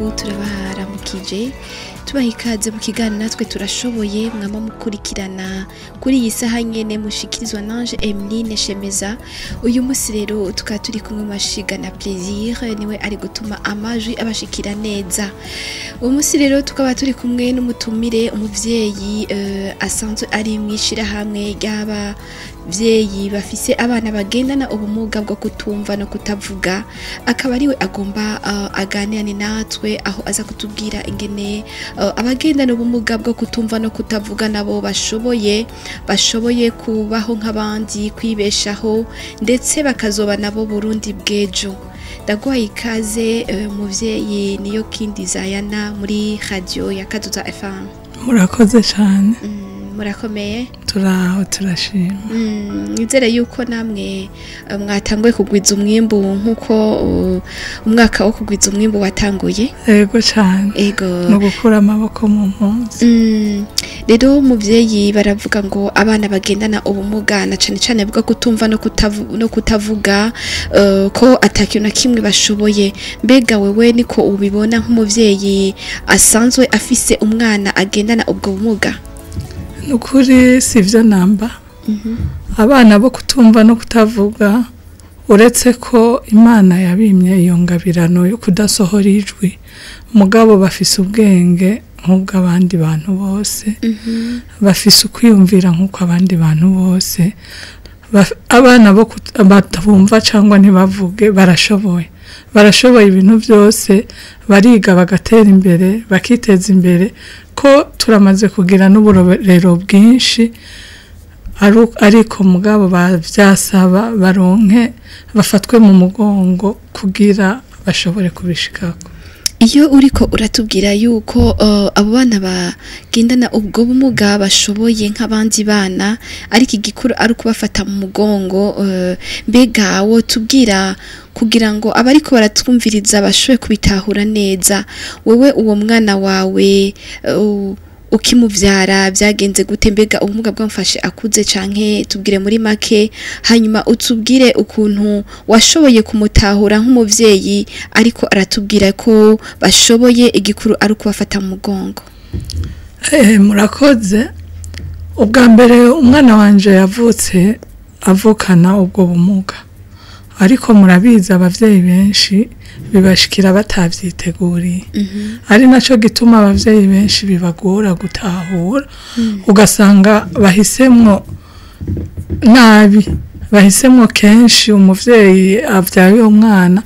Karibu, turabaharamukije, tubaha ikaze mu kiganiro Natwe Turashoboye mwama mukurikirana kuri iyi saha nyene, mushikirizwa nanje Emeline Shemeza. Uyu musi rero tukaba turi kumwe Mashiga na Plaisir, niwe ari gutuma amajwi abashikira neza. Uyu musi rero tukaba turi kumwe n'umutumire, umuvyeyi asanzwe ari mw'ishirahamwe ry'abavyeyi bafise abana bagendana ubumuga bwo kutumva no kutavuga, akaba ariwe agomba aganirane natwe, aho aza kutubwira ingene abagendana ubumuga bwo kutumva no kutavuga nabo bashoboye kubaho nk'abandi, kwibeshaho, ndetse bakazoba nabo Burundi bw'ejo. Ndaguhaye ikaze, muvyeyi Niyo Kindi Zayana, muri radio ya Kaduza FM. Murakoze cyane. Murakomeye? Turaho, turashima. Nizere yuko namwe mwatanguye kugwiza umwimbu nk'uko umwaka wo kugwiza umwimbu watanguye. Yego cyane. Ego. No gukura amaboko mu mpuzu. Rero muvyeyi, baravuga ngo abana bagendana ubumuga, na cane cane bwo kutumva no kutavuga, ko atakintu na kimwe bashoboye. Mbega wewe niko ubibona nk'umuvyeyi asanzwe afise umwana agendana ubwo bumuga? Ni ukuri si byo namba. Abana bo kutumva no kutavuga, uretse ko Imana yabimye iyo ngabirano yo kudasohora ijwi, mugabo bafise ubwenge nk'ubw'abandi bantu bose, bafise ukwiyumvira nk'uko abandi bantu bose. Abana bo batumva cyangwa ntibavuge barashoboye ibintu byose, bariga, bagatera imbere, bakiteza imbere, ko turamaze kugira n'uburorero bwinshi. Ariko mugabo bavyasaba baronke bafatwe mu mugongo kugira bashobore kubishikako. Iyo uriko uratubwira yuko abo bana bagendana ubwo bumuga bashoboye nk'abandi bana, ariko igikuru ari ukubafata mu mugongo, mbega wo tubwira, kugira ngo abariko baratwumviriza bashobore kubitahura neza, wewe uwo mwana wawe ukimuvyara byagenze gute? Mbega ubumuga bwamufashe akuze, canke tubwire muri make, hanyuma utubwire ukuntu washoboye kumutahura nk'umuvyeyi ariko aratubwira ko bashoboye, igikuru ari ukubafata mu mugongo. Murakoze. Ubwa mbere, umwana wanje yavutse avukana ubwo bumuga, ariko murabizi, abavyeyi benshi bibashikira batavyiteguriye, ari naco gituma abavyeyi benshi bibagora gutahura, ugasanga bahisemwo nabi, bahisemwo kenshi. Umuvyeyi avyaye uwo mwana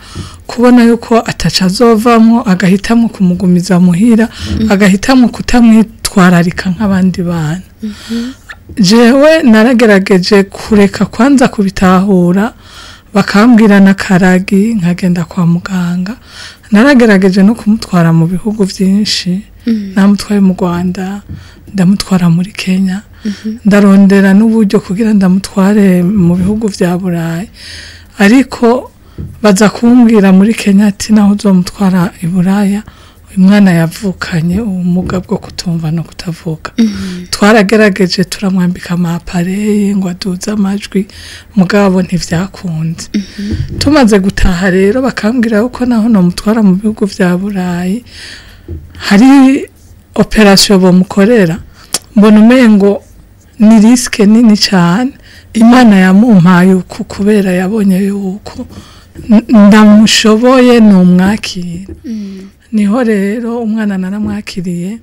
kubona yuko ataca azovamwo, agahitamwo kumugumiza muhira, agahitamwo kutamwitwararika nk'abandi bana. Jewe naragerageje kureka kwanza kubitahura, bakambwira na karagi, nkagenda kwa muganga. Naragerageje no kumutwara mu bihugu byinshi, namutwaye mu Rwanda, ndamutwara muri Kenya, ndarondera n'uburyo kugira ndamutware mu bihugu vya Burayi, ariko baza kumbwira muri Kenya ati: "Naho uzomutwara i Buraya, uyu mwana yavukanye ubumuga bwo kutumva no kutavuga." Twaragerageje, turamwambika ama appareils ngo aduze amajwi, mugabo ntivyakunze. Tumaze gutaha rero, bakambwira yuko naho nomutwara mu bihugu vya Burayi hari opération bamukorera, mbona umengo ni risque nini cyane. Imana yamumpaye uku kubera yabonye yuko ndamushoboye, numwakira. Niho rero umwana naramwakiriye,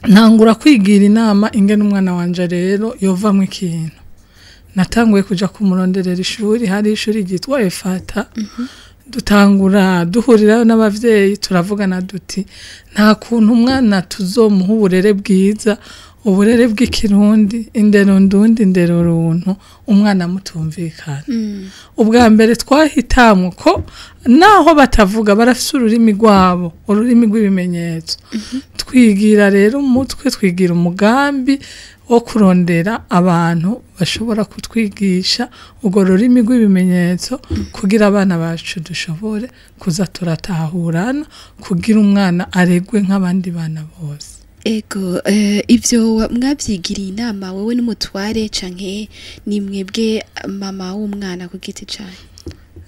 ntangura kwigira inama ingene umwana wanje rero yovamwo ikintu. Natanguye kuja kumuronderera ishuri, hari ishuri ryitwa Efata. Dutangura duhurirayo n'abavyeyi, turavugana duti: "Nta kuntu umwana tuzomuha uburere bwiza, uburere bw'ikirundi, indero ndundi, indero runtu, umwana mutumvikana." Ubwa mbere twahitamwo ko naho batavuga barafise ururimi rwabo, ururimi rw'ibimenyetso. Twigira rero umutwe, twigira umugambi wo kurondera abantu bashobora kutwigisha urwo rurimi rw'ibimenyetso, kugira abana bacu dushobore kuza turatahurana, kugira umwana aregwe nk'abandi bana bose. Ego, ivyo mwavyigiriye inama wewe n'umutware, canke ni mwebwe mama w'umwana ku giti canyu?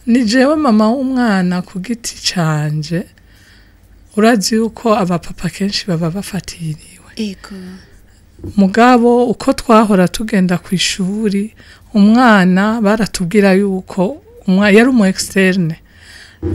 Ni jewe mama w'umwana ku giti canje. Urazi yuko abapapa kenshi baba bafatiriwe. Ego. Mugabo uko twahora tugenda ku ishuri, umwana baratubwira yuko yari umu externe,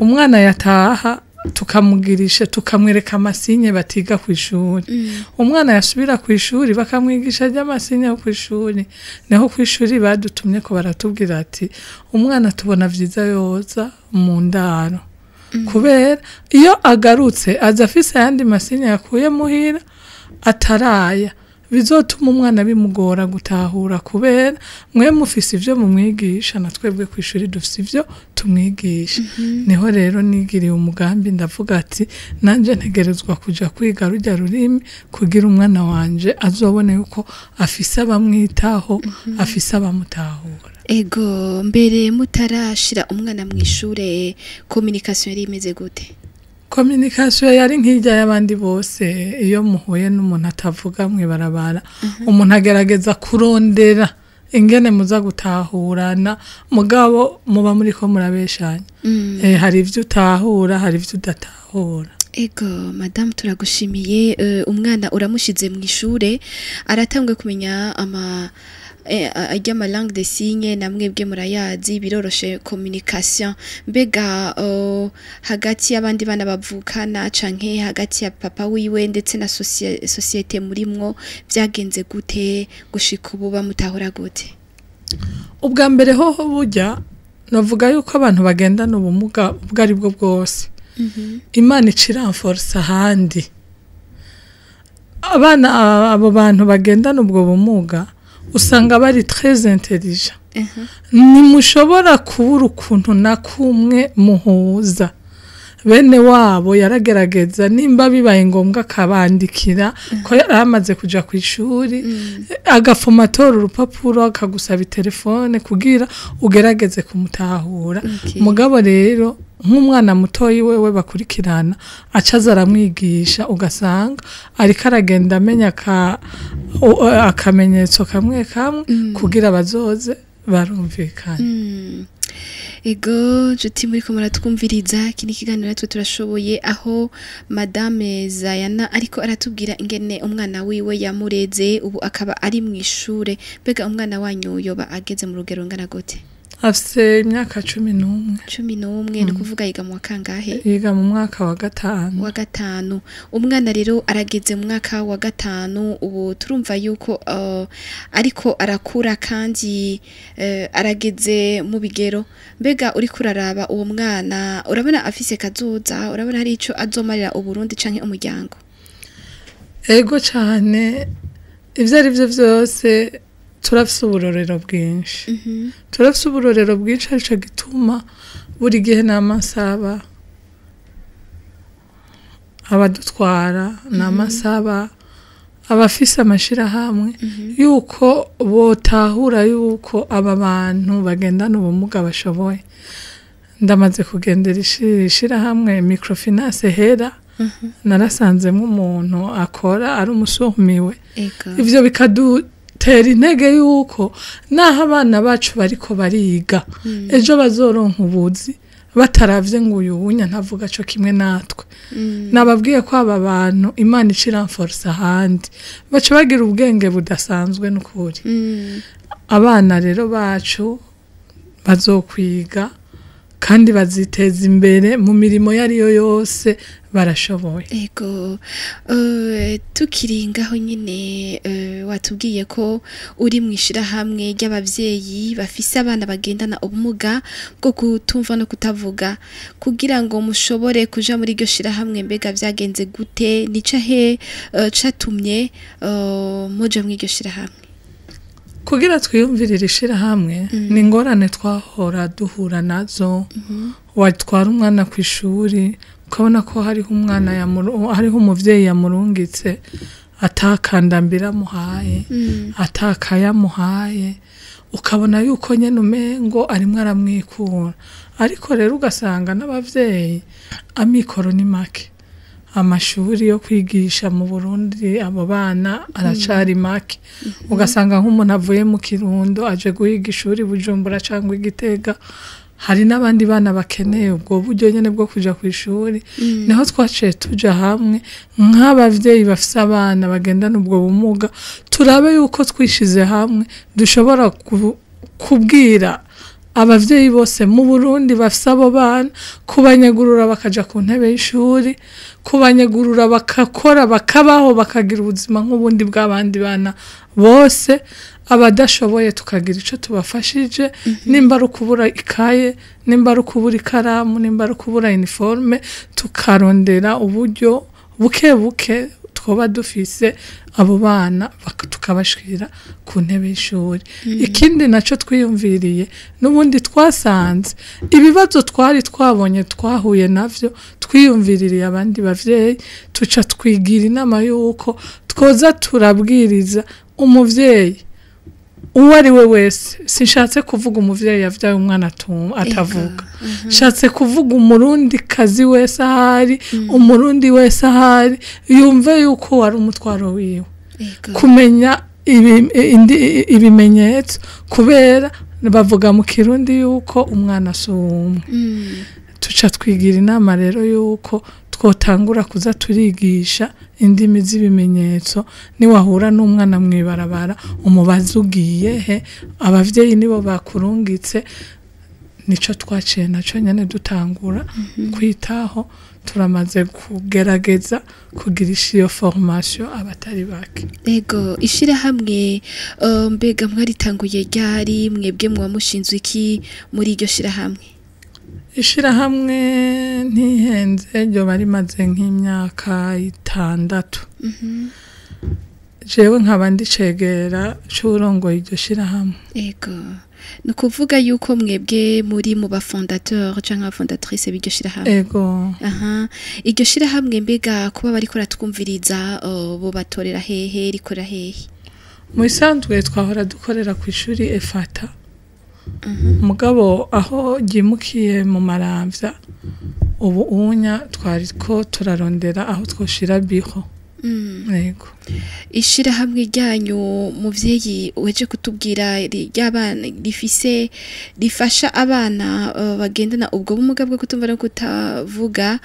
umwana yataha tukamugirisha, tukamwereka ama signes batiga ku ishuri. Umwana yasubira ku ishuri bakamwigisha ry'ama signes yo ku ishuri. Niho ku ishuri badutumye ko baratubwira ati umwana tubona vyiza yoza mu ndaro, kubera iyo agarutse aza afise ayandi ma signes yakuye muhira ataraya, bizotuma umwana bimugora gutahura, kubera mwe mufise ivyo mumwigisha na twebwe ku ishuri dufise ivyo tumwigisha. Niho rero nigiriye umugambi, ndavuga ati nanje ntegerezwa kuja kwiga rujya rurimi kugira umwana wanje azobone yuko afise abamwitaho, afise abamutahura. Ego, mbere mutarashira umwana mu ishure, communication yari imeze gute? Communication yari nk'irya y'abandi bose. Iyo muhuye n'umuntu atavuga mw'ibarabara, umuntu agerageza kurondera ingene muza gutahurana, mugabo muba muriko murabeshanya. Hari ivyo utahura, hari ivyo udatahura. Ego, madame, turagushimiye. Umwana uramushize mu ishure, aratanguye kumenya ama arya ama langue des signes, namwebwe murayazi, biroroshe communication. Mbega hagati y'abandi bana bavukana canke hagati ya papa wiwe ndetse na société murimwo, vyagenze gute? Gushika ubu bamutahura gute? Ubwa mbere hoho burya navuga yuko abantu bagendana ubumuga ubwo ari bwo bwose, Imana ica iramforsa ahandi. Abana, abo bantu bagendana ubwo bumuga usanga bari très intelligent. Ntimushobora kubura ukuntu na kumwe muhuza. Bene wabo yaragerageza, nimba bibaye ngombwa akabandikira ko yari amaze kuja ku ishuri, agafuma atora urupapuro, akagusaba telefone kugira ugerageze kumutahura. Mugabo rero nk'umwana mutoyi wewe bakurikirana, acaza aramwigisha, ugasanga ariko aragenda amenya akamenyetso kamwe kamwe kugira bazoze barumvikana. Ego, nshuti muriko muratwumviriza, iki ni ikiganiro Natwe Turashoboye, aho madame Zayana ariko aratubwira ingene umwana wiwe yamureze, ubu akaba ari mu ishure. Mbega umwana wanyu yoba ageze mu rugero rungana gute? Afise imyaka 11. 11, ni ukuvuga yiga mu wa kangahe? Yiga mu mwaka wa gatanu. Wa gatanu. Umwana rero arageze mu mwaka wa gatanu ubu, turumva yuko ariko arakura kandi arageze mu bigero. Mbega uriko uraraba uwo mwana, urabona afise kazoza? Urabona hari ico azomarira Uburundi canke umuryango? Ego cane, ivyo ari vyo vyose turafise uburorero bwinshi. Turafise uburorero bwinshi, arico gituma buri gihe nama nsaba abadutwara, nama nsaba abafise amashirahamwe yuko botahura yuko aba bantu bagendana ubumuga bashoboye. Ndamaze kugendera ishirahamwe microfinance hera, narasanzemwo umuntu akora ari umusumiwe. Ivyo bikadutera intege yuko naho abana bacu bariko bariga, ejo bazoronka ubuzi bataravye ngo uyu wunya ntavuga co kimwe natwe. Nababwiye ko aba bantu Imana ica iramforsa ahandi, baca bagira ubwenge budasanzwe n'ukuri. Abana rero bacu bazokwiga kandi baziteza imbere mu mirimo iyo ariyo yose, barashoboye. Ego, tukiri ngaho nyine, watubwiye ko uri mu ishirahamwe ry'abavyeyi bafise abana bagendana ubumuga bwo kutumva no kutavuga. Kugira ngo mushobore kuja muri iryo shirahamwe, mbega vyagenze gute? Ni cahe catumye muja muri iryo shirahamwe? Kugira twiyumvirire ishirahamwe, ni ingorane twahora duhura nazo. Watwara umwana ku ishuri, ukabona ko hariho umwana hariho umuvyeyi yamurungitse atakandambira amuhaye, atakayamuhaye, ukabona yuko nyene umengo arimwo aramwikura. Ariko rero ugasanga n'abavyeyi amikoro ni make, amashuri yo kwigisha mu Burundi abo bana aracari make. Ugasanga nk'umuntu avuye mu Kirundo aje guhiga ishuri Bujumbura cyangwa Igitega. Hari n'abandi bana bakeneye ubwo buryo nyene bwo kuja ku ishuri. Niho twaciye tuja hamwe nk'abavyeyi bafise abana bagendana ubwo bumuga, turabe yuko twishize hamwe dushobora kubwira abavyeyi bose mu Burundi bafise abo bana kubanyegurura bakaja ku ntebe y'ishuri, kubanyegurura bakakora, bakabaho, bakagira ubuzima nk'ubundi bw'abandi bana bose. Abadashoboye tukagira ico tubafashije, nimba ari ukubura ikaye, nimba ari ukubura ikaramu, nimba ari ukubura uniforme, tukarondera uburyo buke buke twoba dufise, abo bana tukabashira ku ntebe y'ishuri. Ikindi naco twiyumviriye, n'ubundi twasanze ibibazo twari twabonye twahuye navyo, twiyumviririye abandi bavyeyi, tuca twigira inama y'uko twoza turabwiriza umuvyeyi uwo ari we wese. Sinshatse kuvuga umuvyeyi yavyaye umwana atavuga, nshatse kuvuga umurundi kazi wese ahari, umurundi wese ahari yumve yuko wari umutwaro wiwe kumenya ibimenyetso, kubera bavuga mu Kirundi yuko umwana si umwe. Tuca twigira inama rero yuko twotangura kuza turigisha indimi z'ibimenyetso. Niwahura n'umwana mw'ibarabara, umubaze ugiye he, abavyeyi nibo bakurungitse. Nico twaciye naco nyene dutangura kwitaho. Turamaze kugerageza kugirisha iyo formation abatari bake. Ego, ishirahamwe mbega mwaritanguye ryari? Mwebwe muba mushinzwe iki muri iryo shirahamwe? Ishirahamwe, ntihenze, ryoba rimaze nk'imyaka 6. Jewe nkaba ndicegera c'uwurongoye iryo shirahamwe. Ego, ni ukuvuga yuko mwebwe muri mu ba fondateur canke aba fondatrice b'iryo shirahamwe? Ego. Aha, iryo shirahamwe mbega kuba bariko baratwumviriza, bo batorera hehe, rikorera hehe? Mu bisanzwe twahora dukorera ku ishuri Efata, mugabo aho ryimukiye mu Maramvya ubu unya, twariko turarondera aho twoshira biro. Yego. Ishirahamwe ryanyu, muvyeyi weje kutubwira, ry'abana rifise, rifasha abana bagendana ubwo bumuga bwo kutumva no kutavuga,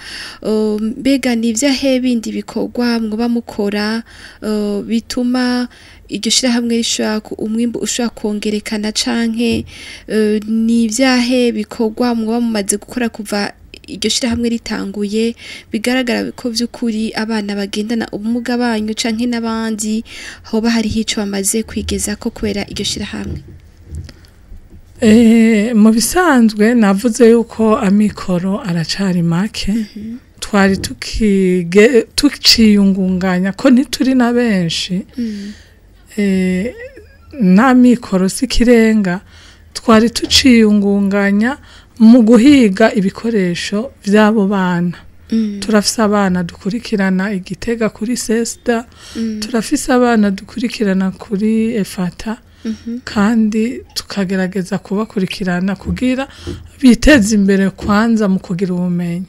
mbega ni ivyahe bindi bikorwa mwoba mukora bituma iryo shirahamwe rishobora umwimbu ushobora kongerekana, canke ni ivyahe bikorwa mwoba mumaze gukora kuva iryo shirahamwe ritanguye, bigaragara ko vy'ukuri abana bagendana ubumuga banyu canke n'abandi hoba hariho ico bamaze kwigezako kubera iryo shirahamwe? Mu bisanzwe navuze yuko amikoro aracari make. Twari tukiciyungunganya ko ntituri na benshi, n'amikoro si ikirenga. Twari tuciyungunganya mu guhiga ibikoresho vy'abo bana. Turafise abana dukurikirana Igitega kuri Sesda, turafise abana dukurikirana kuri Efata, kandi tukagerageza kubakurikirana kugira biteze imbere kwanza mu kugira ubumenyi.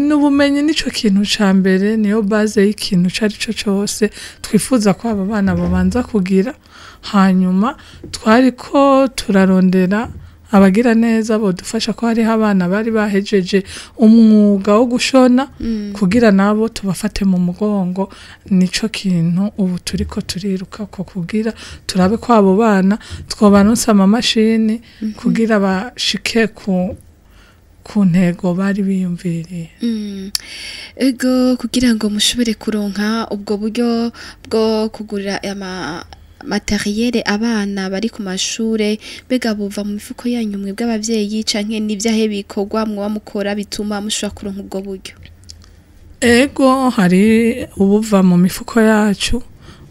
N'ubumenyi nico kintu ca mbere, niyo base y'ikintu ico ari cyo cose twifuza ko abo bana babanza kugira. Hanyuma twariko turarondera abagira neza bodufasha, ko hariho abana bari bahejeje umwuga wo gushona, kugira nabo tubafate mu mugongo. Nico kintu ubu turiko turiruka ko, kugira turabe ko abo bana twobaronsa amamashini kugira bashike ku ntego bari biyumviriye. Ego, kugira ngo mushobore kuronka ubwo buryo bwo kugurira ama matériel abana bari ku mashure, mbega buva mu mifuko yanyu mwebwe abavyeyi, canke n'ivyahe bikorwa mwoba mukora bituma mushobora kuronka ubwo buryo? Ego, hari ubuva mu mifuko yacu,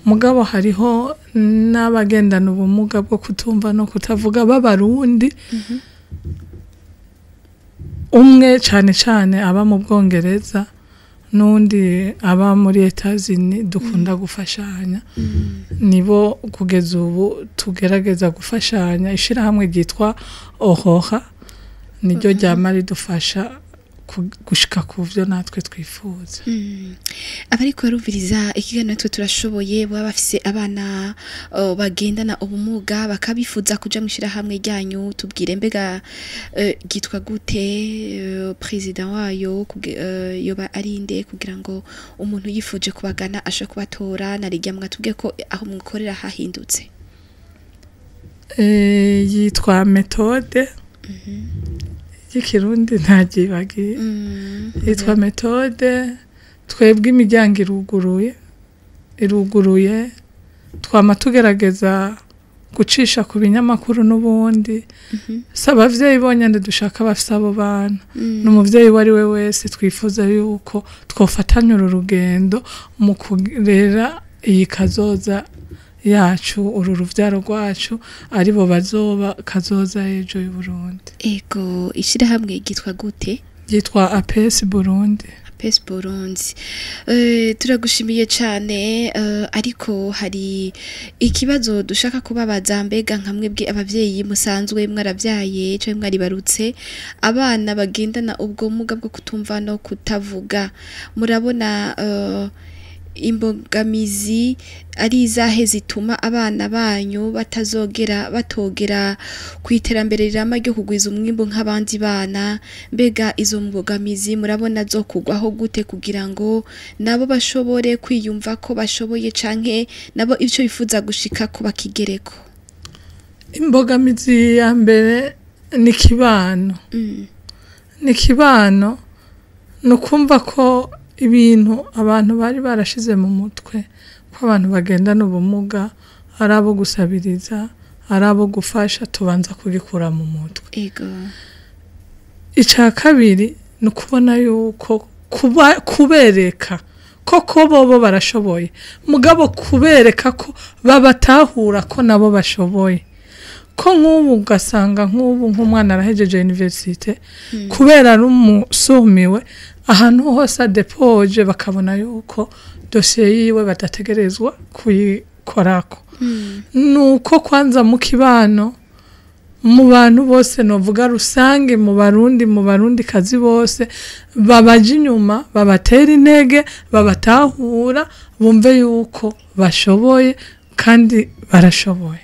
mugabo hariho n'abagendana ubumuga bwo kutumva no kutavuga b'Abarundi. Umwe cane cane aba mu Bwongereza n'undi aba muri Etazini dukunda gufashanya. Nibo kugeza ubu tugerageza gufashanya. Ishirahamwe ryitwa Ohoha niryo ryama ridufasha. gushika ku byo natwe twifuza. Abariko barumviriza ikiganiro Natwe Turashoboye, baba bafise abana bagendana ubumuga, bakabifuza kuja mw'ishirahamwe ryanyu, tubwire mbega ryitwa gute, président wayo yoba ari nde, kugira ngo umuntu yifuje kubagana ashobore kubatora, narirya mwatubwiye ko aho mukorera hahindutse. Yitwa Méthode y'ikirundi, ntagibagiye. Yitwa Méthode. Twebwe imiryango iruguruye, iruguruye. Twama tugerageza gucisha ku binyamakuru n'ubundi. Si abavyeyi bonyene dushaka bafise abo bana, n'umuvyeyi uwo ari we wese twifuza yuko twofatanya uru rugendo mu kurera iyi kazoza yacu, uru ruvyaro rwacu, aribo bazoba kazoza ejo y'Uburundi. Ego, ishirahamwe ryitwa gute? Ryitwa APS Burundi. APS Burundi. Turagushimiye cane, ariko hari ikibazo dushaka kubabaza. Mbega nka mwebwe abavyeyi musanzwe mwarabyaye canke mwaribarutse abana bagendana ubwo bumuga bwo kutumva no kutavuga, murabona imbogamizi ari izahe zituma abana banyu batazogera, batogera ku iterambere rirama ryo kugwiza umwimbu nk'abandi bana? Mbega izo mbogamizi murabona zo kugwaho gute kugira ngo nabo bashobore kwiyumva ko bashoboye, canke nabo ivyo bifuza gushika ko bakigereko? Imbogamizi ya mbere ni kibano. Ni kibano, ni ukumva ko ibintu abantu bari barashize mu mutwe ko abantu bagendana ubumuga ari abo gusabiriza, ari abo gufasha, tubanza kugikura mu mutwe. Icya kabiri ni ukubona yuko kubereka koko bobo barashoboye, mugabo kubereka ko babatahura ko nabo bashoboye, ko nk'ubu ugasanga nk'ubu nk'umwana arahejeje université, kubera ari umusumiwe, ahantu hose adepoje bakabona yuko dosiye yiwe badategerezwa kuyikorako. Nuko kwanza mu kibano, mu bantu bose, novuga rusange, mu Barundi, mu Barundi kazi bose, babaje inyuma, babatera intege, babatahura, bumve yuko bashoboye kandi barashoboye.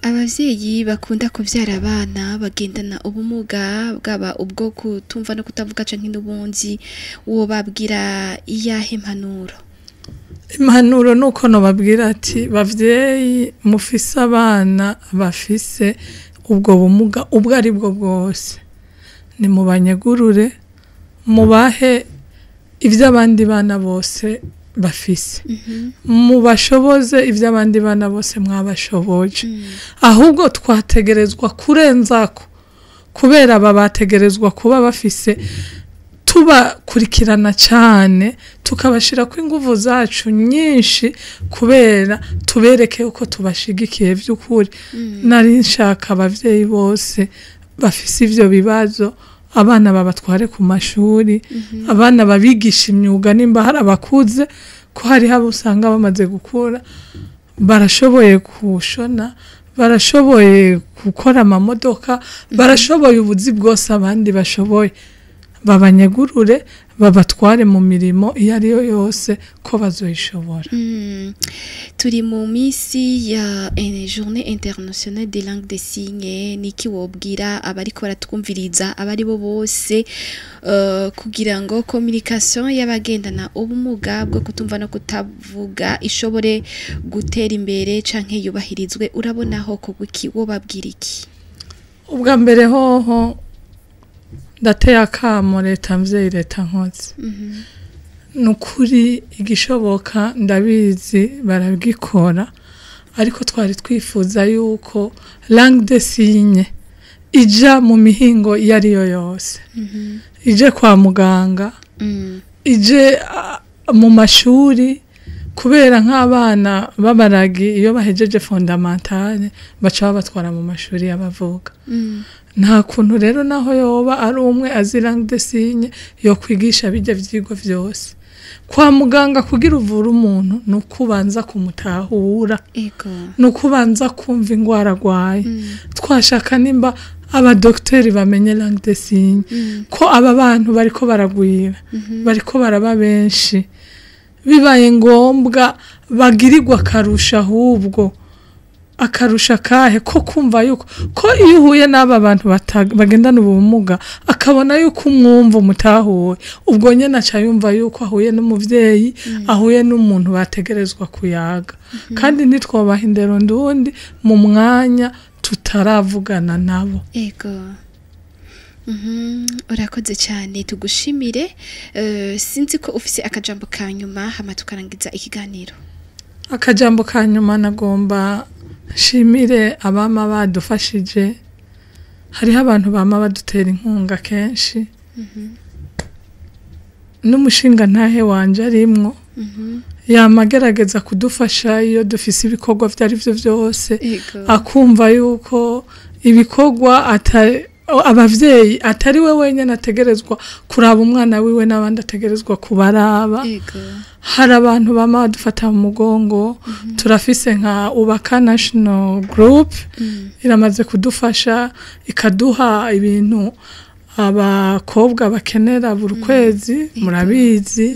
Abavyeyi bakunda kuvyara abana bagendana ubumuga, bwaba ubwo kutumva no kutavuga canke n'ubundi, uwo babwira iyahe mpanuro? Impanuro ni uko nobabwira ati: bavyeyi mufise abana bafise ubwo bumuga ubwo ari bwo bwose, nimubanyegurure, mubahe ivyo abandi bana bose bafise, mubashoboze ivyo abandi bana bose mwabashoboje. Ahubwo twategerezwa kurenzako, kubera aba bategerezwa kuba bafise tubakurikirana cyane, tukabashirako inguvu zacu nyinshi, kubera tubereke uko tubashigikiye by'ukuri. Nari nshaka abavyeyi bose bafise ivyo bibazo, abana babatware ku mashuri, abana babigisha imyuga nimba hari abakuze, ko hariho abo usanga bamaze gukura barashoboye kushona, barashoboye gukora amamodoka, barashoboye ubuzi bwose abandi bashoboye, babanyegurure, babatware mu mirimo iyo ari yo yose ko bazoyishobora. Turi mu minsi ya Journée internationale des langues des signes. Niki wobwira abariko baratwumviriza, abari bo bose, kugira ngo communication y'abagendana ubumuga bwo kutumva no kutavuga ishobore gutera imbere canke yubahirizwe? Urabonaho ko iki wobabwira iki? Ubwa mbere hoho ndateye akamo leta mvyeyi, leta nkozi. Ni ukuri igishoboka ndabizi barabikora, ariko twari twifuza yuko langue de signe ija mu mihingo iyo ari yo yose, ije kwa muganga, ije mu mashuri, kubera nk'abana b'abaragi iyo bahejeje fondamentale baca babatwara mu mashuri y'abavuga. Nta kuntu rero naho yoba ari umwe azi langue de signe yo kwigisha bijya vyigwa vyose. Kwa muganga, kugira uvure umuntu ni uko ubanza kumutahura, ni uko ubanza kumva ingwara arwaye. Twashaka nimba Abadokiteri bamenye langue des signes, ko aba bantu bariko baragwira, bariko baraba benshi. Bibaye ngombwa bagirirwa akarusha. Ahubwo akarusha kahe? Ko kumva yuko ko iyo uhuye n'aba bantu bagendana ubumuga, akabona yuko umwumva, umutahuye, ubwo nyine aca yumva yuko ahuye n'umuvyeyi, ahuye n'umuntu bategerezwa kuyaga. Kandi ntitwobaha indero ndundi mu mwanya tutaravugana nabo. Ego. Urakoze cyane, tugushimire. Sinzi ko ufise akajambo ka nyuma, hama tukarangiza ikiganiro. Akajambo ka nyuma, nagomba nshimire abama badufashije. Hariho abantu bama badutera inkunga kenshi, n'umushinga ntahe wanje arimwo, yama agerageza kudufasha iyo dufise ibikorwa ibyo ari byo byose, akumva yuko ibikorwa atari abavyeyi, atari we wenyine ategerezwa kuraba umwana wiwe, n'abandi ategerezwa kubaraba. Hari abantu bama badufata mu mugongo. Turafise nka Ubaka National Group, iramaze kudufasha, ikaduha ibintu abakobwa bakenera buri kwezi, murabizi.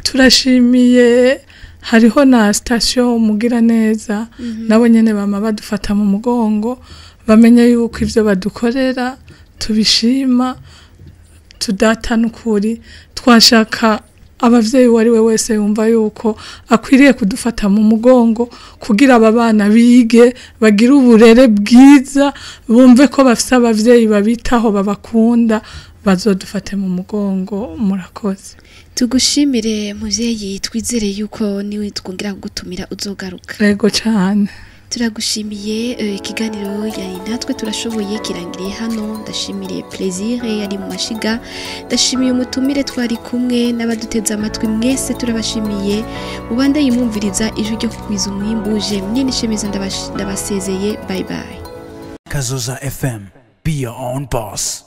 Turashimiye, hariho na station Mugiraneza, nabo nyene bama badufata mu mugongo. Bamenye yuko ivyo badukorera tubishima, tudata n'ukuri. Twashaka abavyeyi, uwo ari we wese yumva yuko akwiriye kudufata mu mugongo kugira aba bana bige, bagire uburere bwiza, bumve ko bafise abavyeyi babitaho, babakunda, bazodufate mu mugongo. Murakoze. Tugushimire muvyeyi, twizere yuko niwe twongera kugutumira uzogaruka. Yego cyane. Turagushimiye. Ikiganiro yari Natwe Turashoboye kirangiriye hano. Ndashimiriye Plaisir yari mu mashiga, ndashimiye umutumire twari kumwe n'abaduteze amatwi mwese, turabashimiye. Mubande yimwumviriza ijwi ryo kugwiza umwimbu. Je mnini shemeza, ndabasezeye. Bye bye. Kazoza FM. Be your own boss.